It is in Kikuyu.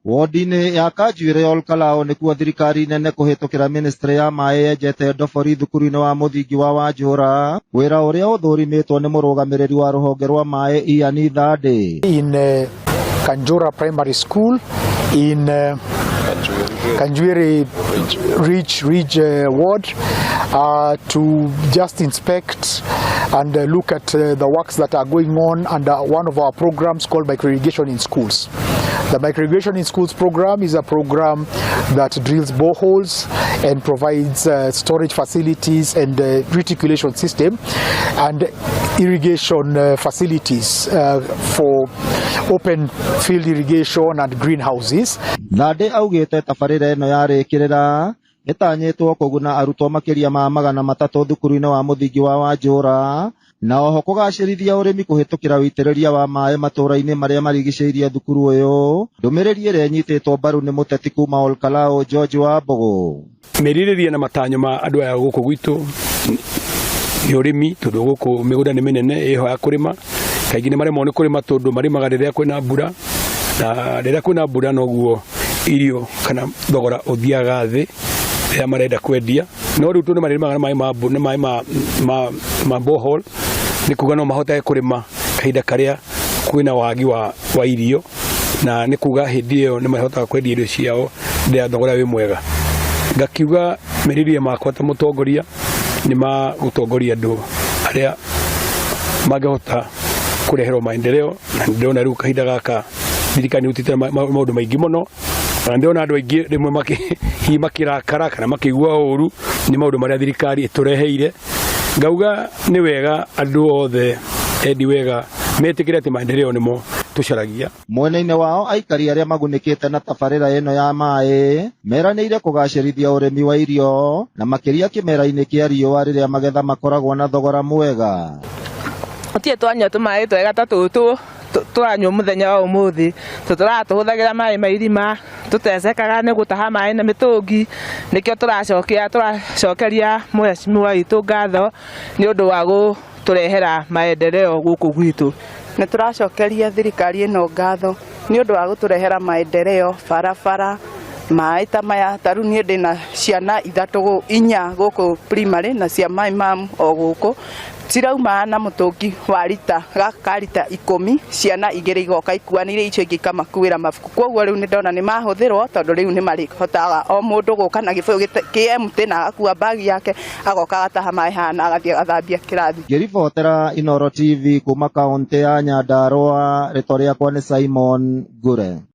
Wodi-inĩ ya Kanjuĩrĩ Olkalou nĩkuo thirikari nene kũhĩtũkĩra ministry ya maĩ yenjete ndobori thukuru-inĩ wa mũthingi wa Wanjũra, wĩra ũrĩa ũthũrimĩtwo nĩ mũrũgamĩrĩri wa rũhonge rwa maĩ Ian Thande. In Kanjura Primary School in Kanjuiri Ridge Ward to just inspect and look at the works that are going on under one of our programs called Micro-Irrigation in Schools. The Micro-Irrigation in Schools program is a program that drills boreholes and provides storage facilities and reticulation system and irrigation facilities for open field irrigation and greenhouses. Thande augĩte tabarĩra ĩno yarĩkĩrĩra ĩtanyĩtwo kũguna arutwo makĩria ma 300 thukuru-inĩ wa mũthingi wa Wanjũra na oho kũgacĩrithia ũrĩmi kũhĩtũkĩra ũitĩrĩria wa maĩ matũra-inĩ marĩa marigicĩirie thukuru ũyũ. Ndũmĩrĩri ĩrĩa ĩnyitĩtwo mbaru nĩ mũteti kuma Olkalou George Wambũgũ. Merirĩria na matanyo ma andũ aya gũkũ gwitũ nĩ ũrĩmi, tondũ gũkũ mĩgũnda nĩ mĩnene ĩho ya kũrĩma. Kaingĩ nĩ maremwo nĩ kũrĩma tondũ marĩmaga rĩrĩa kwĩna mbura, na rĩrĩa kwĩna mbura noguo irio kana thogora ũthiaga thĩ rĩrĩa marenda kwendia. No rĩu tondũ marĩmaga na maĩ ma na maĩ ma borehole, nĩ kuga no mahotage kũrĩma kahinda karĩa kwĩna wagi wa irio, na nĩ kuga hĩndĩ ĩyo nĩ mahotaga kwendia irio ciao rĩrĩa thogora wĩ mwega. Ngakiuga merirĩria makwa ta mũtongoria nĩ ma gũtongoria andũ arĩa mangĩhota kũreherwo maendeleo, na ndĩrona rĩu kahinda gaka thirikari nĩ ĩrutĩte maũndũ maingĩ mũno, na ndĩrona andũ aingĩ rĩmwe hihi makĩrakara kana makĩigua ũru nĩ maũndũ marĩa thirikari ĩtũreheire. Ngauga nĩ wega andũ othe endi wega metĩkĩre atĩ maendeleo nĩmo tũcaragia. Mwena-inĩ wao aikari arĩa magunĩkĩte na tabarĩra ĩno ya maĩ meranĩire kũgacĩrithia ũrĩmi wa irio na makĩria kĩmera-inĩ kĩa riũa rĩrĩa magetha makoragwo na thogora mwega. Gũtirĩ twanyua tũmaĩ twega ta tũtũ tũranyua mũthenya wa ũmũthĩ, tũtũraga tũhũthagĩra maĩ ma irima, tũtecekaga nĩ gũtaha maĩ na mĩtũngi. Nĩkĩo tũracokeria mheshimiwa witũ ngatho nĩ ũndũ wa gũtũrehera maendeleo gũkũ gwitũ. Nĩ tũracokeria thirikari ĩno ngatho nĩ ũndũ wa gũtũrehera maendeleo, barabara, maĩ ta maya. Ta rĩu niĩ ndĩna ciana ithatũ inya gũkũ primary na cia my mom o gũkũ cirauma na mũtũngi wa rita gaka ka rita 10, ciana 2 igoka ikuanĩire, icio ingĩ ikamakuĩra mabuku. Koguo rĩu nĩ ndona nĩ mahũthĩrwo, tondũ rĩu nĩ marĩhotaga o mũndũ gũka na gĩbũyũ kĩ empty na agakua bagi yake, agoka agataha maĩ haha na agathiĩ agathambia kĩrathi. Ngĩribotera Inooro TV kuma kaũntĩ ya Nyandarua, rĩtwa rĩakwa nĩ Simon Ngure.